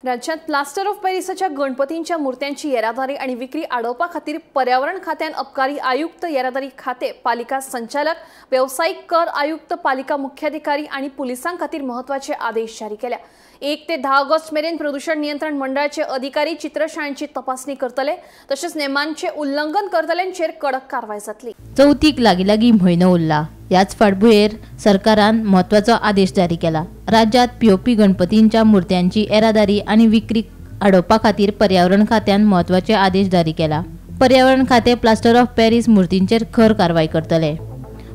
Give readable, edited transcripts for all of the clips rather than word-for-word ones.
राज्यात plaster of पॅरिसाच्या गणपतींच्या मूर्त्यांची येरादारी आणि विक्री आडोवपा खातीर पर्यावरण खात्यान अबकारी आयुक्त, येरादारी खाते, पालिका संचालक, व्यावसायिक कर आयुक्त, पालिका मुख्याधिकारी आणि पुलिसां खातीर महत्वाचे आदेश जारी केल्या। 1 ते 10 ऑगस्ट मेरेन प्रदूषण नियंत्रण मंडळाचे अधिकारी चित्रशाळांची तपासणी करतले, तसेच नेमांचे उल्लंघन करतल्यांचेर कडक कारवाय जातली। चवथीक लागीं लागीं म्हयनो उरला। ह्याच फाटभुंयेर सरकारान म्हत्वाचो आदेश जारी केला। राज्यात पीओपी गणपतींच्या मूर्त्यांची येरादारी आनी विक्री आडोवपा खातीर पर्यावरण खात्यान म्हत्वाचे आदेश जारी केला। पर्यावरण खाते प्लास्टर ऑफ पॅरिस मूर्तींचेर खर कारवाय करतले।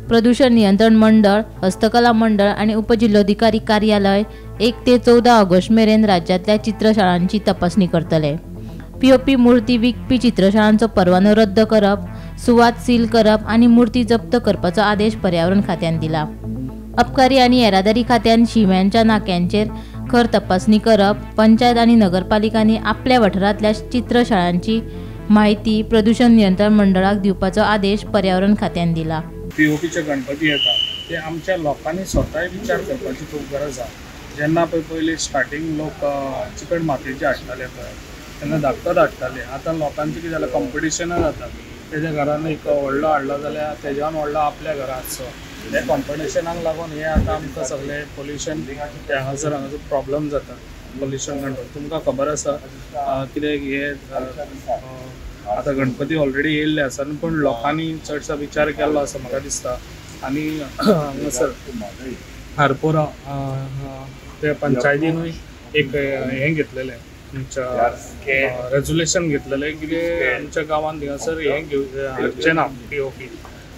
प्रदूषण नियंत्रण मंडळ, हस्तकला मंडळ आनी उपजिल्होधिकारी कार्यालय 1 ते 14 ऑगस्ट मेरेन राज्यांतल्या चित्रशाळांची तपासणी करतले। पीओपी मूर्ती विकपी चित्रशाळांचो परवानो रद्द करप, सुवात सील करप आनी मूर्ती जप्त करपाचो आदेश पर्यावरण खात्यान दिला। अबकारी आनी येरादारी खात्यान शिम्यांच्या नाक्यांचेर खर तपासणी करप, पंचायत आनी नगरपालिकांनी आपल्या वाठारांतल्या चित्रशाळांची म्हायती प्रदूषण नियंत्रण मंडळाक दिवपाचो आदेश पर्यावरण खात्यान दिला। पीओपीचे गणपती येता ते आमच्या लोकांनी स्वताय विचार करपाची खूब गरज आसा। जेन्ना पळय पयलीं स्टार्टींग लोक चिकट मातयेचे हाडटाले पळय तेन्ना धाकटोच हाडटाले। आतां लोकांचें कितें जालां, कॉम्पिटिशनूच जाता। तेज्या घरान एक व्हडलो हाडलो जाल्यार तेज्यान व्हडलो आपल्या घरा आसचो। हे कॉम्पिटिशनाक लागून हे आतां आमकां सगळें पोल्युशन हांगासर हांगासर प्रॉब्लम जाता। पोल्युशन कंट्रोल तुमकां खबर आसा कित्याक हे आतां गणपती ऑलरेडी येयल्ले आसा, पूण लोकांनी चडसो विचार केल्लो आसा म्हाका दिसता। आनी हांगासर हारपोरा ते पंचायतीनूय एक हें घेतलेलें, आमच्या रेजोल्युशन घेतलेलें कितें आमच्या गांवांत थिंगासर हें घेवचें हाडचें ना पीओपी।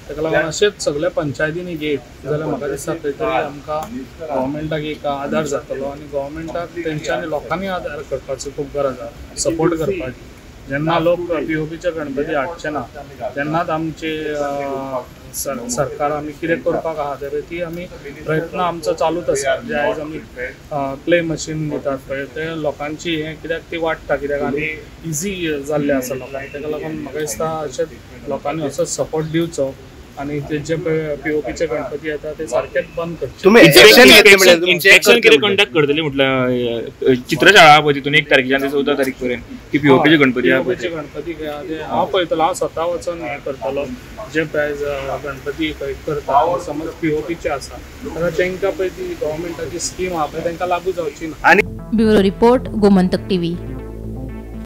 ताका लागून अशेंच सगळ्या पंचायतींनी घेत जाल्यार म्हाका दिसता खंय तरी आमकां गव्हर्मेंटाक एक आदार जातलो आनी गव्हर्मेंटाक तेंच्यांनी लोकांनी आदार करपाचो खूब गरज आसा, सपोर्ट करपाची। जेन्ना लोक पीओपीचे गणपती हाडचे ना तेन्नाच आमचे सरकार आमी कितें करपाक आहा ते ती आमी प्रयत्न आमचो चालूच आसा। जे आयज आमी क्ले मशीन दितात पळय ते लोकांची हें कित्याक ती वाडटा, कित्याक आनी इजी जाल्लें आसा लोकांक। ताका लागून म्हाका दिसता अशेंच लोकांनी असोच सपोर्ट दिवचो आनी ते जे पीओपीचे गणपती येता ते सारकेच बंद करचे। तुमी इन्स्पेक्शन कितें कंडक्ट करतली म्हटल्यार चित्रशाळा पळय तितून 1 तारखेच्यान ते 14 तारीख पर्यंत की पीओपीचे गणपती आहा पीओपीचे गणपती हांव पळयतलो, हांव स्वता वचोन हें करतलो। जे प्रायज गणपती करता समज पीओपीचे आसा जाल्यार तांकां पळय ती गव्हर्मेंटाची स्कीम आहा पळय तांकां लागू जावची ना। Bureau report, Gomantak TV.